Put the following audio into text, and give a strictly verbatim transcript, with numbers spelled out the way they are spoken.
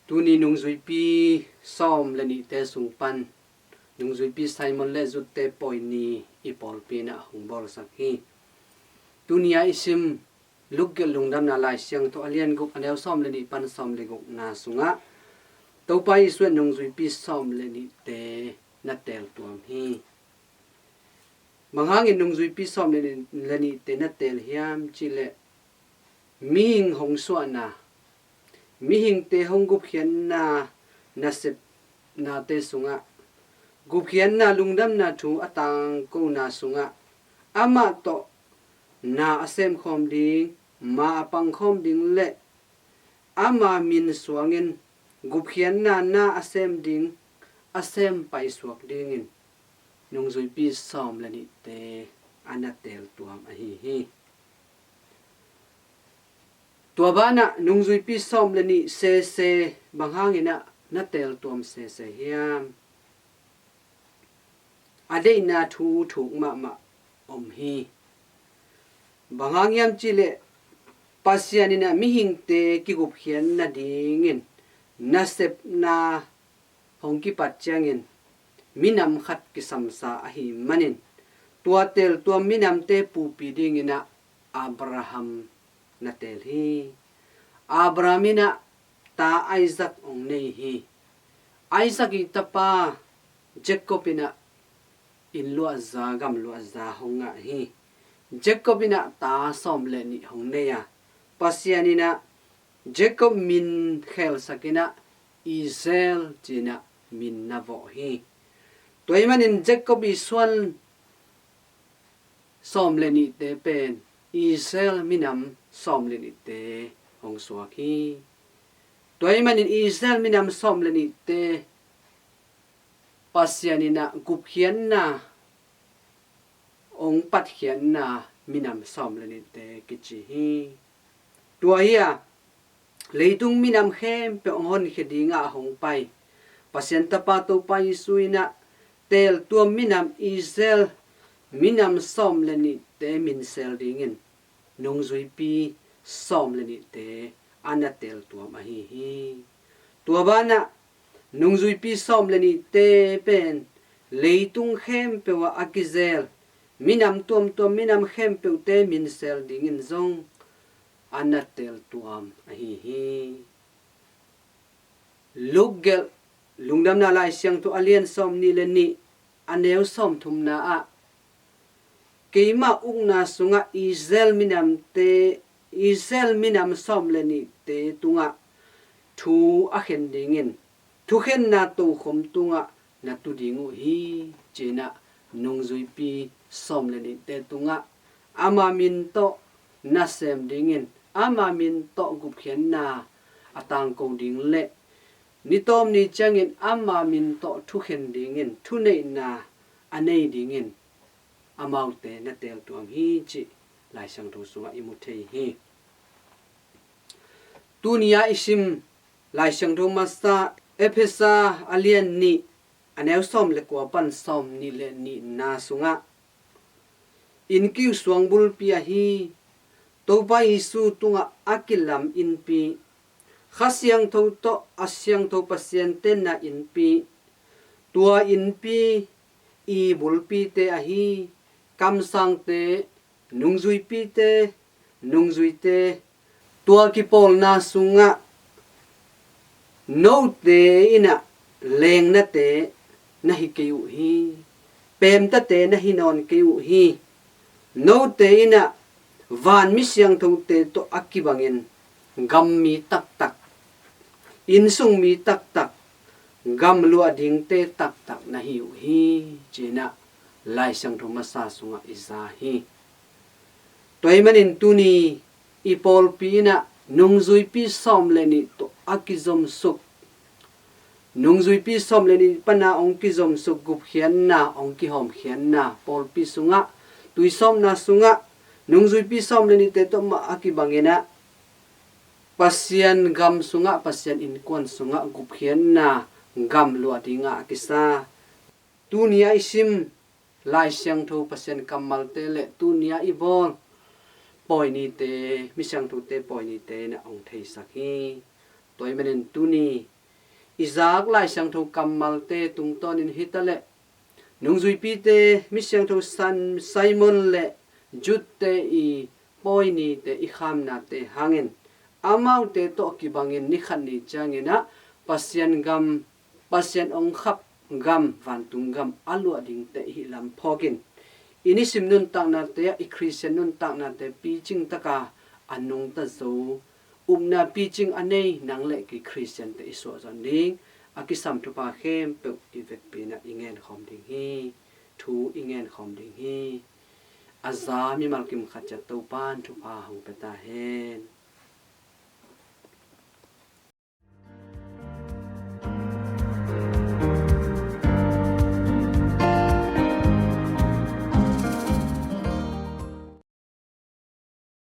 Tuni nungzuipi sawm le nihte sung pan nungzuipi Simon le Jude-te pawi ni i pawlpi in ah hong bawlsak hi. Tuni-a i sim Luke gelh Lungdamna Lai Siangtho a lian guk, a neu sawm le nih pan sawm le gukna sungah Topa Jesu in nungzuipi sawm le nihte na teeltuam hi. Bang hangin nungzuipi sawm le nih, le nihte na teel hiam cihleh, mihing hong suahna, mihingte hong gupkhiatna nasepnate sungah, gupkhiatna lungdamna thu a tangkona sungah amah tawh na a semkhawm ding, ma a pangkhawm ding le ama min suangin gupkhiatna na a sem ding, a sem paisuak dingin nungzuipi sawm le nihte a na teeltuam ahi hi. Tua banah nungzuipi sawm le nih sese bang hangin ah na teeltuam sese hiam? A deihna thu thuk mahmah om hi. Bang hang hiam cihleh, Pasian in ah mihingte kigupkhiat nadingin nasepna hong kipat ciangin minam khat kisamsa ahih manin, tua teeltuam minamte pupi dingin ah Abraham na teel hi. Abraham in ah ta Isaac hong nei hi. Isaac i tapa Jacob in ah inn luahza, gam luahza hong ngah hi. Jacob in ah ta sawm le nih hong nei a, Pasian in ah Jacob min khelsak in ah Israel ci-in ah min na vawh hi. Tua ahih manin Jacob i suan sawm le nihte pen Israel minam sawm le nihte hong suak hi. Tua ahih manin Israel minam sawm le nihte Pasian in ah gupkhiatna, hong patkhiatna minam sawm le nihte kici hi. Tua hi a, leitung minam khempeuh hong honkhia dingah a hong pai Pasian Tapa Topa Jesu in ah teeltuam minam Israel minam sawm le nihte minsel dingin nungzuipi sawm le nihte a na teeltuam ahi hi. Tua banah nungzuipi sawm le nihte pen leitung khempeuh ah a kizel minam tuamtuam, minam khempeuhte minsel dingin zong a na teeltuam ahi hi. Luke gelh Lungdamna Lai Siangtho a lian sawm nih le nih, a neu sawm thumna ah, keimah ukna sungah Israel minamte, Israel minam sawm le nihte tungah thu a khen dingin thukhenna tokhom tungah na tu ding uh hi, ci-in ah nungzuipi sawm le nihte tungah ama min tawh na sem dingin, ama min tawh gupkhiatna a tangko ding le ni tawm ni ciangin ama min tawh thukhen dingin thuneihna a nei dingin amaute na teeltuam hi cih Lai Siangtho sungah i mu thei hi. Tuni-a i sim Lai Siangtho masa Efesa a lian nih, a neu sawm le kua pan sawm nih le nihna sungah, inn kiu suang bulpi ahi Topa Jesu tungah a kilam innpi, Kha Siangtho tawh a siangtho Pasian tenna innpi, tua innpi i bulpite ahi kamsangte, nungzuipite, nungzuite, tua kipawlna sungah note in ah lengnate na hi kei uh hi. Peemtate na hi nawn kei uh hi. Note in ah van mi siangthote tawh a kibangin gam mi taktak, innsung mi taktak, gam luah dingte taktak na hi uh hi, ci-in ah Lai Siangtho masa sungah i za hi. Tua ahih manin tuni i pawlpi in ah nungzuipi sawm le nih tawh a kizomsuk, nungzuipi sawm le nih pana hong kizomsuk gupkhiatna, hong kihawmkhiatna, pawlpi sungah, tuisawpna sungah, nungzuipi sawm le nihte tawh mah a kibangin ah Pasian gam sungah, Pasian innkuan sungah gupkhiatna gam luah dingah a kisa. Tuni-a i sim Lai Siangtho Pasian kammalte le tuni-a i bawl pawi nite, mi siangthote pawi nite in ah hong theisak hi. Tua ahih manin tuni i zak Lai Siangtho kammalte tungtawnin hi ta leh, nungzuipite, mi siangtho San Simon le Jude-te i pawi nite i khamnate hangin amaute tawh kibangin ni khat ni ciangin ah Pasian gam, Pasian ong khap gam, vantung gam a luah dingte i hih lam phawkin, i nisim nuntaknate ah, i Khristian nuntaknate picing taka a nungta zo, upna picing a nei nang le kei Khristiante i suahzawh ding a kisam thupha khempeuh i vekpi-in ah i ngenkhawm ding hi. Thu i ngenkhawm ding hi. A za mimal kim khat ciat Topa'n thupha hong pia ta hen.